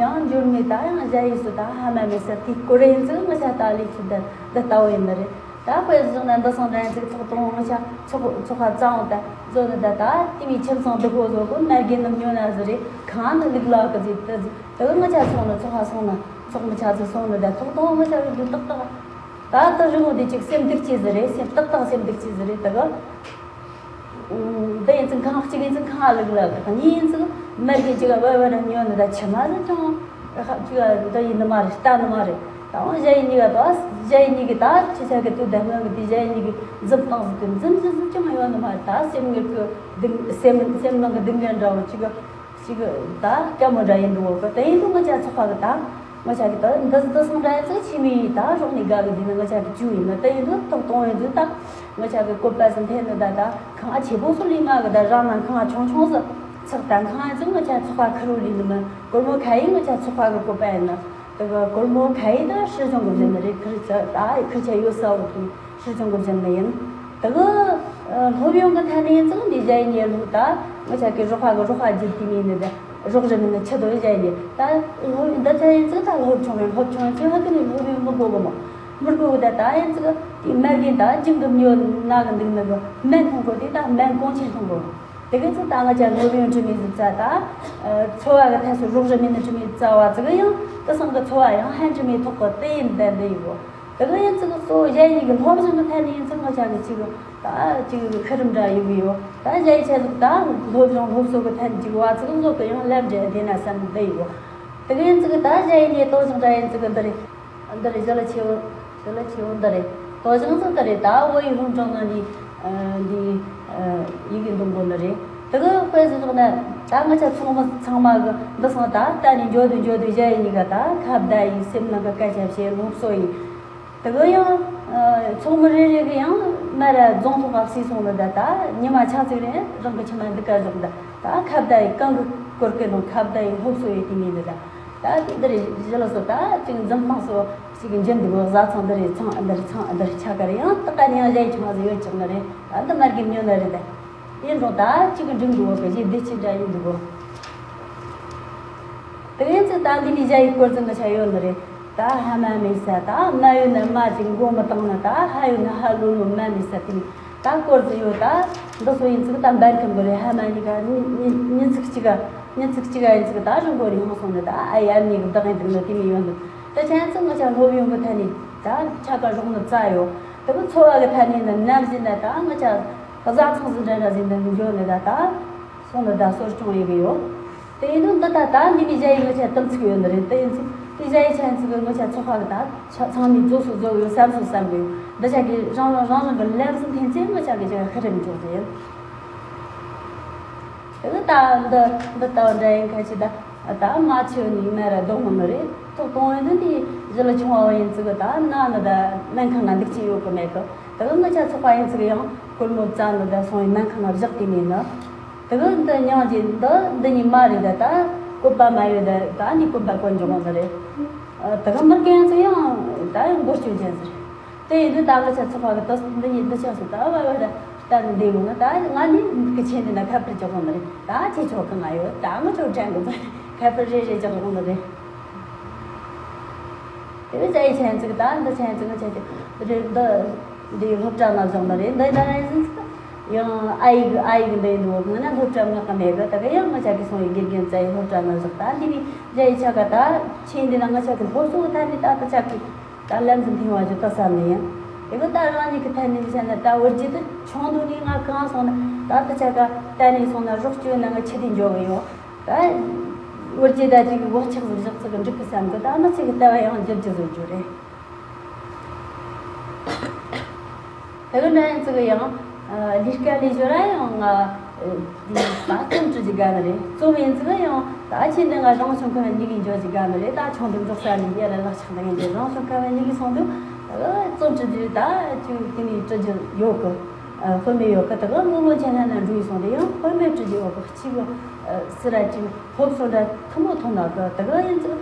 ཡང་འབྱོར་མེད་ད་ཡང་གཞལ་ཡས་སུ་ད་ཧ་མ་མེད་ས་དེ་སྐོར་ཡིན་ཚུལ་ང་ཆ་ད་ལས་ཚུལ་ད་འདི་ལྟ་བུ་ཡིན་ནི་རེད། ད་དཔེ་བཞག་ན་འདི་སང་འདྲ་ཡིན་ཚུལ་ཚོགས་དང་ང་ཆ་ཚོགས་ཚོགས་ཁ་གཙང་བོ་ད་བཟོ་ནི་ད་ད་དེ་མི་ཁྱིམ་ཚང་འདི་ཧོ་བཟོ་གོ་མ་རྒན་ནམ་ཉོ་ན་ཟི་རེད་ཁང་ནི་ལུག་ལ་གི་ཟི་ད་ཟི་ད་ང་ཆ་སོང་ན་ཚོགས་ཁ་སོང་ན་ཚོགས་མི་ཆ་ཚུལ་སོང་ནི་ད་ཚོགས་དང་ང་ཆ་རུ་འདི་ཏག་ཏག་ད་ལྟ་རི་མོ་འདི་ཅིག་སེམས་སྡུག་ཅི་ཟིག་རེད། སེམས་ཏག་ཏག་སེམས་སྡུག་ཅི་ཟིག་རེད་དེ་གི། འདི་ཡིན་ཙང་ཁང་གཅིག་ཡིན་ཙང་ཁང་ལུག་ལ་གཉིས་ཡིན་ཙང་མར་གྱི་ཅིག་བ་བ་ར་ཉོ་ནི་ད་ཆི་མ་ཟིག་ཅང་ཁ་ཅིག་འདི་ཡིན་ནི་མ་རེད། ལྟ་ནི་མ་རེད། ད་འོང་གཞལ་ཡས་གཉིས་ཀ་ད་གཞལ་ཡས་གཉིས་ཀྱི་ད་ཆི་ཆ་གི་དུས་ད་སྔོན་གི་དུས་གཞལ་ཡས་གཉིས་ཀྱི་འཛུམ་བཏང་ཟིག་གི་འཛུམ་འཛུམ་འཛུམ་ཅང་ཡོད་ནི་མ་རེད། ད་སེམས་ངེར་གི་སྡུག་སེམས་སེམས་ནང་གི་སྡུག་བསྔལ་འདྲ་བོ་ཅིག་གི་ཅིག་ད་སྐད་མོ་འདྲ་ཡིན་འདུག་གི་དེ་ཡིན་དུས་ང་ཅག་ཚོགས་པ་གི་ད་ང་ཅག་གི་ད་འདི་འདི་སང་འདྲ་ཡིན་ཙང་ཕྱི་མི་ཡིས་ད་རོགས་ནས་དགའ་གི་འདི་ནི་ང་ཅག་གི་ཅུ་ཡིན་ན་དེ་ཡིན་དུས་ཐོག་གཏོང་ཡིན་དུས་ད་ང་ཅག་གི་བཀོད་པ་ཟིན་འཐེན་ནི་ད་ད་ཁང་ཨ་ཆེ་པོ་སུ་ལས་མ་གི་ད་རང་ན་ཁང་ཨ་ཆུང་ཆུང་ཟིག་ཚག་ད་ཁང་ཨ་ཙང་ང་ཅག་ཚོགས་པ་ཁུར་བོ་ལས་ནི་མི་སྒོར་མོ་ཁ་ཡིན་ང་ཅག་ཚོགས་པ་གི་བཀོད་པ་ཡིན་ན་དེ་གི་སྒོར་མོ་ཁ་ཡིན་ད་སྲིད་གཞུང་གི་བཞིན་ནི་རེད། ཁུར་ཅག་ད་ཁུར་ཅག་ཡོད་ས་འོ་གི་སྲིད་སྐྱོང་གི་བཞིན་ནི་ཡིན། དེ་གི་སློབ་ཡོན་གི་ཐད་ནས་ཡིན་ཙང་འདི་གཞལ་ཡས་གཉིས་ལྷུག་ད་ང་ཅག་གི་རོགས་པ་གི་རོགས་པ་བརྒྱུད་དེ་མིན་ནི་ད་རོགས་རམ་ནི་ཆེད་དུ་གཞལ་ཡས་ད་སློབ་འདི་ཚོ་ཡིན་ཙང་ད་སློབ་ཆུང་རེད། སློབ་ཆུང་ཡིན་ཙང་ཧ་གི་ནི་སློབ་ཡོན་མི་དགོས་གི་མོ་མི་དགོས་གི་ད་ད་ཡིན་ཙང་དེ་མ་གི་ད་ཇིང་གི་མྱོ་ན་གི་འདུག་ནི་གི་སྨན་འཐུང་དགོས་དེ་ད་སྨན་གོང་ཆེན་འཐུང་དགོས། དེ་གི་ཚོ་ད་ང་ཅག་སློབ་ཡོན་འགྲིམ་མི་ཟིག་ཙ་ད། འཚོ་བ་གི་ཐད་སུ་རོགས་རམ་མི་ནི་འགྲིམ་མི་ཙ་བ་ཙི་གི་ཡང་དེ་སང་གི་འཚོ་བ་ཡང་ཧན་འགྲིམ་མི་ཐོག་གི་དེ་ཡིན་བསྡད་འདི་ཡིན་གོ། དེ་གི་ཡིན་ཙི་གི་གཙོ་བོ་གཞན་གཉིས་ཀྱི་སློབ་སྦྱོང་གི་ཐད་ནས་ཡིན་ཙི་ང་ཅག་གི་ཅིག་ད་ཅིག་ཤི་རིམ་འདྲ་ཡིན་གི་ཡོད། ད་གཞན་ཆ་ཟིག་ད་སློབ་སྦྱོང་སློབ་གསོ་གི་ཐད་ནས་ཅིག་བ་ཙི་གི་བཟོ་གི་ཡང་ལབ་འདྲེ་བདེ་ན་བསམ་འདི་ཡིན་གོ། དེ་གི་ཡིན་ཙི་གི་ད་གཞན་གཉིས་སློབ་སྦྱོང་འདྲ་ཡིན་ཙི་གི་འདི་རེད། འདི་རེད། ཞི་ལ་ཆེ་བོ། ཞི་ལ་ཆེ་བོ་འདི་རེད། དོ་ཅང་ཚོ་འདི་རེད། ད་བོད་ཡིག་སློབ་གྲྭ་ནང་ནས་འདི་ཡི་གེ་འདོན་དགོས་ནི་རེད། དེ་གི་དཔེ་ཟིག་བཞག་ན་ད་ང་ཆ་ཚང་མ་ཚང་མ་གི་འདི་སང་ད་ལྟ་ནས་འགྱོ་དུས་འགྱོ་དུས་གཞན་ཡིན་ག་ད་ཁ་བརྡ་ཡིན། སེམས་ནང་གི་སྐད་ཆ་བཤད། སློབ་གསོ་ཡིན། དེ་གི་ཡང་ཚོགས་མི་རེ་རེ་གི་ཡང་མ་ར་རྫོང་ཐོག་ག་སྲིད་སོང་ནི་ད་ད་ཉི་མ་ཆ་ཚིག་རེ་རང་གི་ཁྱིམ་མ་འདི་ག་བཞག་ད་ད་ཁ་བརྡ་ཡིན། གང་གི་སྐོར་སྐད་དང་ཁ་བརྡ་ཡིན། སློབ་གསོ་ཡིན། དེ་མིན་འདི་ད། ད་འདི་རེད། ཞི་ལ་སོ་ད་ཅིག་འཛིན་སྟངས་སོ་ཞིག་འཇིན་འདུག་བཟའ་ཚང་འདི་རེད། ཚང་འདི་རེད། ཚང་འདི་རེད། ཆ་ག་རེ་ཡང་ད་ག་ནས་ཡང་གཞན་ཆུང་བ་ཟིག་ཡོད་ཅིག་ནི་རེད། ད་འདི་མར་གི་ཉོ་ནི་རེད། ད་ཡིན་རུང་ད་ཅིག་འགྲིག་འདུག་བ་གི་གཞི་བདེ་སྐྱིད་འདྲ་ཡིན་འདུག་བ། དེ་ཡིན་ཚེ་ད་འདི་ནས་གཞན་ཡི་སྐོར་ཟིག་ང་ཆ་ཡོད་ནི་རེད། ད་ཕ་མ་མེད་ས་ད་མ་ཡོད་ན་མ་ཅིག་མགོ་མི་བཏང་ན། ད་ཕ་ཡོད་ན་ཕ་ལོ་ལོ་མ་མེད་ས་དེ་ནས། ད་སྐོར་ཟིག་ཡོད། ད་འདི་ཚོ་ཡིན་ཚིག་ད་འབར་ཁམ་གི་རེད། ཕ་མ་གཉིས་ཀ་ཉིན་ཉིན་ཚིག་གཅིག་ག་ཉིན་ཚིག་གཅིག་ག་ཡིན་ཚིག་ད་རུ་མགོ་རེ་ཡོང་སོང་ནི། ད་ཨ་ཡ་ནི་གི་བདག་ཡིན་འདུག་ནི་དེ་མི་ཡོང་འདུག་ད་ཆ་ཚིག་ང་ཆ་སློབ་ཡོན་གི་ཐད་ནས་ད་ཆ་ག་རོགས་ནི་རྩ་ཡོད། དེ་གི་འཚོ་བ་གི་ཐད་ནས་ནི་ནམ་ཟིན་ན་ད་ང་ཆ་བཟའ་ཚང་ཟིག་འདྲ་འདྲ་ཟིག་འདི་འགྱོ་ནི་ད་ད་སོང་ནི་ད་གསོ་སྐྱོང་ཡི་གི་ཡོད། དེ་ཡིན་དུས་འདི་ད་ད་འདི་མི་གཞན་ཡི་ངོ་ཆ་དམ་ཚིག་ཡོད་ནི་རེད། དེ་ཡིན་ཚེ་དེ་གཞན་ཡི་ཆ་ཚིག་གི་ངོ་ཆ་ཚོགས་པ་གི་ད་ཆ་ཚང་མས་རྫོགས་སུ་རྫོགས་ཡོད་བསམ་སུ་བསམ་གི་ཡོད། འདི་ཆ་གི་རང་རང་རང་རང་གི་ལམ་སུ་འཐེན་ཚེ་ངོ་ཆ་གི་ཆ་ཤི་རེ་མི་འཇོག་ཟེར། དེ་གི་ད་འདི་འདི་ལྟ་བུ་འདྲ་ཡིན་ཁ་ཆེ་ད་ད་མ་ཆེ་ནི་མ་ར་རྡོག་མི་ནི་རེད། ཐོག་གཏོང་ཡོད་ནི་འདི་ཞི་ལ་ཆུང་བ་ཡིན་ཚིག་གི་ད་ན་ནི་ད་སྨན་ཁང་ན་འདུག་ཅི་ཡོད་གི་མེད་གི། དེ་གི་ངོ་ཆ་ཚོགས་པ་ཡིན་ཚིག་ཡང་སྒོར་མོ་བཙལ་ནི་ད་སོང་ཡི་སྨན་ཁང་ན་བཞག་དེ་མེད་ནི། དེ་གི་འདི་མྱང་རྗེས་འདི་འདི་གཉིས་མ་རེད། ད་ད་བཀོད་པ་མ་ཡོད། ད་ད་འདི་བཀོད་པ་བཀོད་འཇོག་འོང་ཟེར་རེད། ཨ། དེ་གི་མི་རྒན་ཚོ་ཡང་ད་ཡང་འགོ་སྐྱོད་ཅན་ཟེར། དེ་ཡིན་དུས་ད་ང་ཆ་ཚོགས་པ་གི་ད་འདི་གཉིས་འདི་ཆ་སོ་ད་བ་བ་ད་ད་འདི་འདི་ཡོང་ན་ད་ང་ནི་གི་ཆེན་འདི་ན་ཁ་པར་རྒྱག་འོང་ནི་རེད། ད་ཁྱེད་ཆོ་གང་ང་ཡོད། ད་ང་ཆོ་དྲན་གི་ཁ་པར་རེ་རེ་རྒྱག་འོང་ནི་རེད། དེ་བས་ཅ་ཡི་ཆེན་ཚིག་ད་འདི་ཆེན་ཚིག་ང་ཆ་ཆེ་རེད། འདི་འདི་སློབ་གྲྭ་ན་བཞག་ནི་རེད། འདི་ད་ཡིན་ཡང་ཨ་ཡིག་ཨ་ཡིག་འདི་ཡིན་འདུག་ང་ན་སློབ་གྲྭ་ངག་གི་མེད་གི། ད་གི་ཡང་ང་ཆ་གི་སོང་ཡི་དགེ་རྒན་རྩ་ཡི་སློབ་གྲྭ་ན་བཞག་ད་འདི་བས་ཅ་ཡི་ཆ་ག་ད་ཆེན་འདི་ན་ང་ཆ་གི་སློབ་གསོ་གི་ཐད་ནས་ད་ད་ཆ་གི་ད་ལམ་འཛིན་ཐེངས་བ་ཅུ་ད་བསམ་ནས་ཡིན། དེ་གི་ད་རང་ཉིད་ཀྱི་ཐད་ནས་བཤད་ན་ད་བར་རྒྱུད་དུ་ཆུང་དུས་ནས་ང་གང་སོང་ན་ད་ད་ཆ་ག་ད་ནས་སོང་ན་རོགས་སྐྱོན་ན་ང་ཆི་དེ་འཇོག་གི་ཡོད། ད་བར་རྒྱུད་ད་ཅིག་བག་ཆགས་ཟིག་བཞག་ཚིག་གི་འགྲིག་གི་བསམ་གི། ད་ང་ཚིག་གི་ལྟ་བ་ཡང་འགྱུར་རྒྱུ་བཟོ་རྒྱུ་རེད། དེ་གི་འདྲ་ཡང་ཚིག་གི་ཡང་ལས་ཀ་ལས་ཞོར་ཡང་ང་འདི་ད་རྩོམ་འབྲི་རྒྱུ་དགའ་ནི་རེད། རྩོམ་ཡིན་ཚིག་གི་ཡང་ད་ཆེ་འདི་ང་རང་བྱུང་ཁམས་ཉིད་ཀྱི་འཇོག་རྒྱུ་དགའ་ནི་རེད། ད་ཆུང་དུ་འབྲོག་ས་ནས་ཡར་ལག་ཆགས་འདི་ཡིན་དེ་རང་བྱུང་ཁམས་ཉིད་ཀྱི་སོང་དུས་ད་རྩོམ་འབྲི་རྒྱུ་ད་ཅིག་དེ་ནས་འབྲི་རྒྱུ་ཡོད་གི། ཨ། དཔེ་མེད་ཡོད་གི། དེ་གི་ངོ་མ་ཆེ་ན་ན་འགྲོ་ཡི་སོང་དེ་ཡང་དཔེ་མེད་འབྲི་རྒྱུ་ཡོད་གི། གཅིག་གི་ཨ་སི་ར་ཅིག་སློབ་གསོ་འདྲ་ཐུན་མོང་ཐོག་ན་གི། དེ་གི་ཡིན་ཚིག་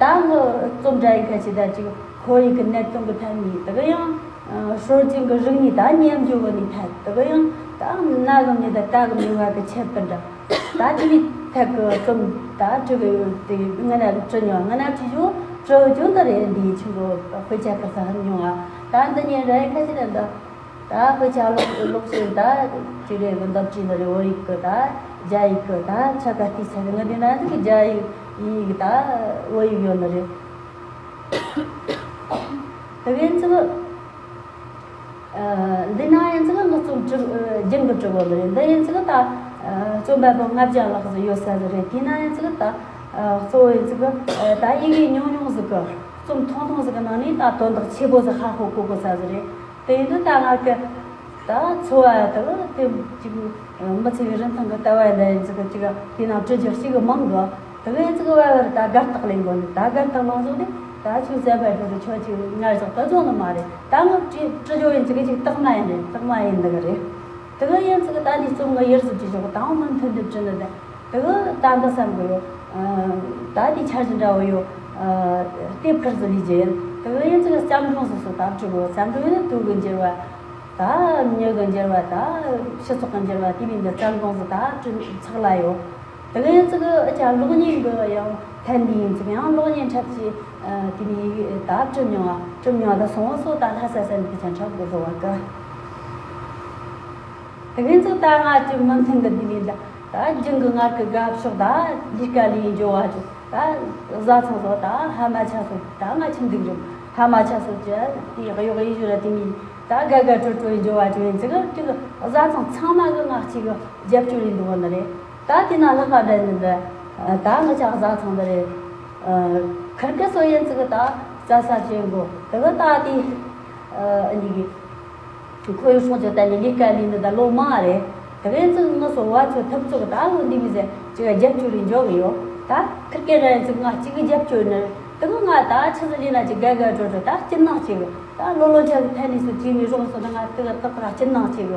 ད་ངོ་རྩོམ་འདྲ་ཡི་ཁ་ཆེ་ད་ཅིག་ཁོར་ཡུག་གི་གནད་དོན་གི་ཐད་ནས། དེ་གི་ཡང་ཨ་སྲོལ་རྒྱུན་གི་རིག་གནས་ད་ཉམས་འགྱུར་བ་ནས་ཐད། དེ་གི་ཡང་ད་ན་གི་མྱི་ད་ད་གི་མྱི་བ་གི་ཁྱད་པར་འདྲ། ད་དེ་ནས་ཐད་གི་རྩོམ་ད་འབྲི་གི་ཡོད་དེ། ང་ན་འབྲི་མྱོང་། ང་ན་འབྲི་རྒྱུ་འབྲི་རྒྱུ་འདི་རེད། འདིའི་ཆུ་འགོ་དཔེ་ཆ་གི་ས་ཧམ་མྱོང་ཨ། ད་འདི་ཉིན་རེ་ཁ་ཆེ་ད་འདི། ད་དཔེ་ཆ་ཀློག་ཀློག་བྱེད་ད་ཅི་རེད་གི། འདབ་ཆི་འདི་རེད། བོད་ཡིག་གི་ད་རྒྱ་ཡིག་གི་ད་ཆ་ག་བལྟས་ཚར་གི། ང་འདི་ན་འདི་གི་རྒྱ་ཡིག་ཡིག་ད་བོད་ཡིག་ཡོད་ནི་རེད། དེ་གི་ཡིན་ཚིག་ཨ་འདི་ན་ཡིན་ཚིག་ང་རྩོམ་འབྲི་ཨ་རྒྱུན་གི་འབྲི་གོ་ནི་རེད། འདི་ཡིན་ཚིག་ད་ཨ་རྩོམ་པ་པོ་ལྔ་བརྒྱ་ལྷག་ཟིག་ཡོད་ས་ཟིག་རེད། དེ་ན་ཡིན་ཚིག་ད་ཨ་གཙོ་བོ་ཡིན་ཚིག་ཨ་ད་ཡི་གེ་ཉུང་ཉུང་ཟིག་གི་རྩོམ་ཐུང་ཐུང་ཟིག་གི་ནང་ནས་ད་དོན་དག་ཆེ་བོ་ཟིག་ཧ་གོ་གོ་གོ་ས་ཟིག་རེད། དེ་ཡིན་དུས་ད་ང་གི་ད་འཚོ་བ་དང་དེ་ཅིག་མི་ཚེ་གི་རིན་ཐང་གི་ལྟ་བ་ཡིན་ན་ཡིན་ཚིག་ཅིག་དེ་ནང་འབྲི་རྒྱུ་ཞིག་མང་གི། དེ་གི་ཡིན་ཚིག་བར་བར་ད་དགར་རྟགས་ལེན་དགོས་ནི། ད་དགར་རྟགས་ལེན་བཟོ་དེ་ད་ཆུ་ཟད་པའི་ཧྲོ་དུ་ཆོ་ཅིག་ངར་ཟག་ད་བཟོ་ནི་མ་རེད། ད་ང་བྲི་བྲི་རྒྱུ་ཡིན་ཚིག་ཅིག་རྟགས་མ་ཡིན་རེད། རྟགས་མ་ཡིན་འདི་གི་རེད། དེ་གི་ཡིན་ཚིག་ད་འདི་རྩོམ་གི་ཡིར་ཟིག་ཅིག་ཞོག་དང་མི་མཐུན་དུ་བྲི་ནི་དེ། དེ་གི་ད་འདི་བསམ་གི་ཡོད། ཨ་ད་འདི་འཆར་གཞི་འདྲ་བོ་ཡོད། ཨ་དེ་ཕུར་ཟིག་ལས་རྒྱུ་ཡིན། དེ་གི་ཡིན་ཚིག་བརྩམས་སྒྲུང་ཟིག་སོ་ད་བྲི་གི། བརྩམས་སྒྲུང་ཡིན་ན་དུས་གི་འགྱུར་བ། ད་མྱི་གི་འགྱུར་བ། ད་སྤྱི་ཚོགས་གི་འགྱུར་བ། དེ་མིན་གྱི་བརྩམས་སྒྲུང་ཟིག་ད་བྲི་ཚག་ལ་ཡོད། དེ་གི་ཡིན་ཚིག་ཨ་ཅག་གློག་བརྙན་གི་ཡང་ཐད་འདི་ཡིན་ཚིག་ཡང་གློག་བརྙན་འཁྲབ་ཀྱི་ཨ་དེ་མིན་ད་བྲི་མྱོང་ང་། བྲི་མྱོང་ད་སོང་བ་སོ་ད་ལྷ་ས་ས་ནས་དེ་ཆ་འཁྲབ་དགོས་བཟོ་བ་གི། དེ་གིན་ཚིག་ད་ང་ཅི་མི་མཐུན་གི་དེ་ལས་ད་ད་ཇིང་གི་ངར་གི་དགའ་ཕྱོགས་ད་ལས་ཀ་ལས་འཇོ་བ་ཅུ་ད་བཟའ་ཚང་ཚོ་ད་ཧ་མ་ཆ་སོ་ད་ང་ཆི་འདུག་རུང་ཧ་མ་ཆ་སོ་ཅི་དེ་གཡོག་ཡི་ཞུ་ར་དེ་མི་ད་དགའ་དགའ་སྤྲོ་སྤྲོ་ཡི་འཇོ་བ་ཅུ་ཡིན་ཚིག་གི་བཟའ་ཚང་ཚང་མ་གི་ང་གཅིག་གི་རྒྱབ་སྐྱོར་ཡིན་འདུག་བ་ནི་རེད། ད་དེ་ན་ལྷག་པ་འདྲ་ནི་འདི་ད་ང་ཅག་བཟའ་ཚང་འདི་རེད། ཁིར་ཀི་སོ་ཡན་ཙི་གི་ད་རྩྭ་ས་བྱེད་འགོ་དེ་གི་ད་དེ་འདི་གི་ཁོ་ཡི་སོང་ཅི་ད་ནི་ལས་ཀ་ལས་ནི་ད་ལོ་མང་རེད། དེ་གི་ཡན་ཙི་ང་སོ་བ་ཚོ་ཐབ་ཚོ་གི་ད་ལོ་འདི་མི་ཟེར་ཅི་ག་རྒྱབ་སྐྱོར་རེ་འཇོག་གི་ཡོད། ད་ཁིར་ཀི་ར་ཡན་ཙི་ང་གཅིག་གི་རྒྱབ་སྐྱོར་ནི་དེ་གི་ང་ད་ཆི་ཟི་ལས་ན་ཅི་དགའ་དགའ་སྤྲོ་སྤྲོ་ད་སྐྱིད་སྣང་ཅིག་ད་ལོ་ལོ་ཆ་གི་ཐད་ནས་སུ་ཅི་མི་རོགས་སོ་ད་ང་དེ་གི་ཏག་ར་སྐྱིད་སྣང་ཅིག་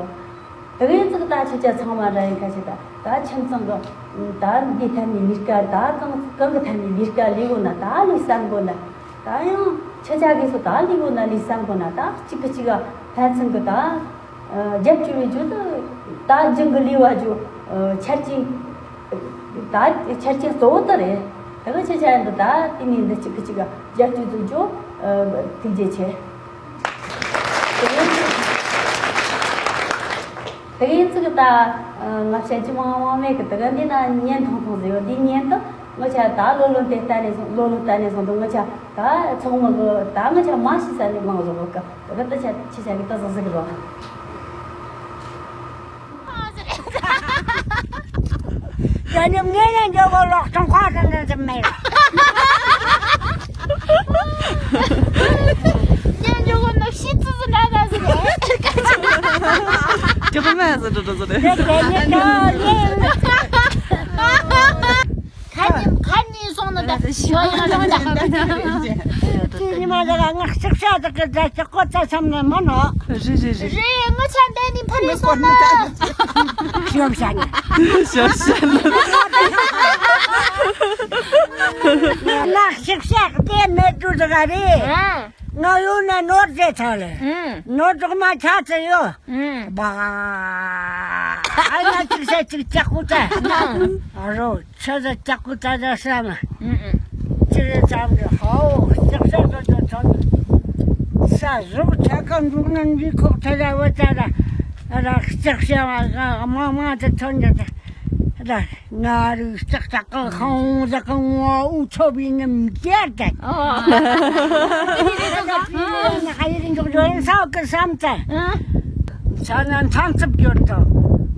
དེ་གི་ཡིན་ཙིག་ད་ཁྱེད་ཅག་ཚང་མ་འདྲ་ཡིན་ཁ་ཤས་ད་ད་ཁྱིམ་ཚང་གི་ད་འདི་ཐད་ནས་ལས་ཀ་ད་གང་གང་གི་ཐད་ནས་ལས་ཀ་ལས་གོ་ན་ད་ལས་བསམ་གོ་ན་ད་ཡང་ཁྱེད་ཅག་གིས་སུ་ད་ལས་གོ་ན་ལས་བསམ་གོ་ན་ད་གཅིག་གི་གཅིག་ག་ཕན་ཚུན་གི་ད་རྒྱབ་སྐྱོར་བའི་རྒྱུ་དུ་ད་ཇིང་གི་ལས་བ་རྒྱུ་ཆ་རྐྱེན་ད་ཆ་རྐྱེན་གཙོ་བོ་དེ་རེད། དེ་གི་ཁྱེད་ཅག་ཡིན་དུ་ད་དེ་ནས་འདི་གཅིག་གི་གཅིག་ག་རྒྱབ་སྐྱོར་དུ་རྒྱུ་ཐུགས་རྗེ་ཆེ། དེ་ཡིན་ཙིག་ད་ང་བཤད་ཀྱི་མང་མང་མེད་གི་དེ་ག་འདི་ན་བརྙན་ཐུང་ཐུང་ཟེར་ཡོད། འདི་བརྙན་དུ་ངོ་ཆ་ད་ལོ་ལོ་དེ་ལྟ་ནས་སོང་ལོ་ལོ་ལྟ་ནས་སོང་དུ་ངོ་ཆ་ད་ཚོགས་མི་གི་ད་ངོ་ཆ་མ་ཤི་ས་ནས་མང་བཟོ་གི་དེ་ག་ད་ཆ་ཆི་ཆ་གི་ད་ཟིག་ཟིག་རོ། ཡ་ཉམ་ངས་ཡང་འཇོག་གོ་ལོག་ཐོང་ཁ་ད་ནས་ཙམ་མེད། ཉན་འཇོག་གོ་ནོ་ཤི་ཙི་ཙི་འདྲ་ད་ཟི་རེད། ཅི་ཧ་མ་ཟི་འགྲོ་འགྲོ་ཟི་རེད། དེ་དེ་ཉིད་དུ་ཡིན། ཁ་ཉིན་ཁ་ཉིན་སོང་ན་ད་ཞོ་ཡང་རང་ད། ཅི་ཉི་མ་ལ་ང་ལྕགས་ཤ་དག་གི་ད་ཅི་ཀོ་ཙ་ཆམ་ནས་མ་ནོ། རེད་རེད་རེད། རེད་ངོ་ཆ་འདས་ནི་ཕ་རེད་སོང་ན། ཞོབ་ཤ་ནི། ཞོབ་ཤ་ནི། ང་ལྕགས་ཤ་དེ་མེད་དུ་ཟ་ག་རེད། ཨ། ང་ཡོད་ན་ནོར་རྫས་ཚང་ལས། ཨུམ། ནོར་རྫོགས་མ་ཆ་ཚེ་ཡོད། ཨུམ། བ། ཨ་ན་ཅིག་ས་ཅིག་ལྕགས་ཀུ་ཙ། ཨ་རོ། ཆ་ཟ་ལྕགས་ཀུ་ཙ་ཟ་བསམ། ཨུམ་ཨུམ། ཅི་རེད་བསམ་གི་ཧའོ་ལྕགས་ཤ་ཟ་ཟ་ཚང་། ས་ཟུག་ཆ་ཀ་འདུག་ན་འདི་ཁོག་ཐ་ཟ་བ་ཙ་ཟ། ཨ་ར་ལྕགས་ཤ་བ་ག་མང་མང་དུ་ཐོན་ཡོད་ད། ང་རུ་ལྕགས་ལྕགས་གང་ཁང་ཟ་གང་བ་འུ་ཚོ་བི་ནམ་རྒྱལ་ད། ཨོ། ཧ་ཡི་རིང་འཇོག་འཇོག་ཡིན་ས་གི་བསམ་ད། ཨ། ས་ན་མཚམས་ཚབ་འབྱོར་དང་།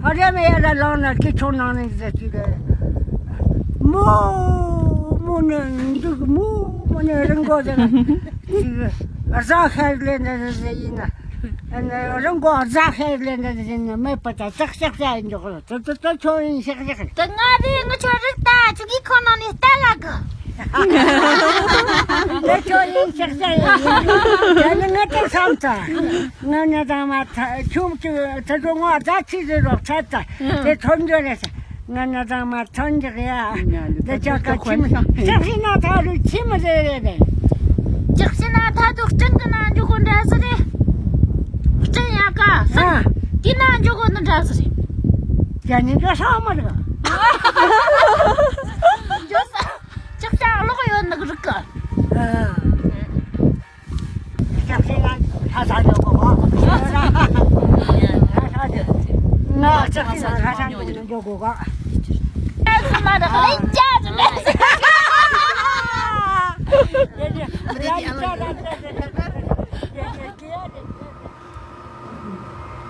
ཧ་རེ་མེ་ཡ་ལ་ལོང་ན་ཀི་ཆུང་ནང་ནས་ཟེར་གྱི་རེད། མོ། མོ་ནི་འདུག་མོ། མོ་ནི་རིང་གོ་ཟེར། ཅིག་རྫ་ཤར་ལེ་འདྲ་ཟེར་ཡིན་ན། རིང་གོ་རྫ་ཤར་ལེ་འདྲ་ཟེར་ན་མེད་པ་ད་ཅག་ཅག་ཅག་ཡིན་འཇོག་ལ། ད་ད་ད་ཁྱོད་ཡིན་ཤག་ཤག་ད་ང་རེ་ང་ཁྱོད་རིག་ད་ཆུ་གི་ཁོ་ན་ནི་ལྟ་ལ་གི། ད་ཁྱོད་ཡིན་ཤག་ཤག་ཡིན། ད་ནི་ང་ད་བསམ་ད། ང་ནི་ད་མ་ད་ཁྱོད་ཀྱི་ད་ཁྱོད་ང་ད་ཆི་ཟེར་རོགས་ཚ་ད། དེ་ཐོན་འགྱོ་རེད་ས། ང་ན་ཚང་མ་ཐོན་འཇག་ཡ། འདི་ཅག་ག་ཁྱིམ་ལྕགས་ཤིང་ན་ཐག་རུ་ཁྱིམ་རེ་རེ་རེ། ལྕགས་ཤིང་ན་ཐག་རུ་སྤྲིན་གི་ནང་འཇུག་གོ་འདྲ་ཟེར་རེད། སྤྲིན་ཡ་ག་ས། ཨ། དེ་ན་འཇུག་གོ་ནི་འདྲ་ཟེར་རེད། ཡ་ནི་འཇོག་ས་མ་རེད། འཇོག་ས། ལྕགས་ཤ་ལོག་ཡོད་ནི་རིག་གི། ཨ།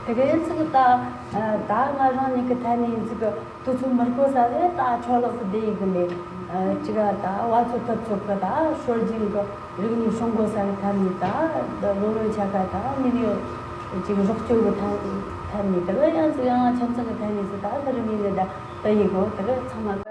དེ་གའི་ཚིག་ད་ད་ང་རང་ཉིད་ཀྱི་ཐད་ནས་ཚིག་དུས་ཚོད་མི་དགོས་ས་རེད། ད་ཆོག་ལོག་ཏུ་བསྡད་ཡི་གི་ལས། ཨ། ཅི་ག་ད་བ་ཚོ་ཐབས་ཚུགས་གི་ད་སྲོལ་རྒྱུན་གི་རིག་གནས་སྲུང་འགོ་ས་གི་ཐད་ནས་ད་ལོ་ལོ་ཆ་ག་ད་དམིགས་ཡུལ་ཅིག་རོགས་སྐྱོར་གི་ཐད་ཐད་ནས་དེ་ག་ཡང་ཚིག་ཡང་ཁྱིམ་ཚང་གི་ཐད་ནས་ཚིག་ད་དེ་རིག་གནས་ལས་ད་ད་ཡི་གོ་དེ་ག་ཚང་མ།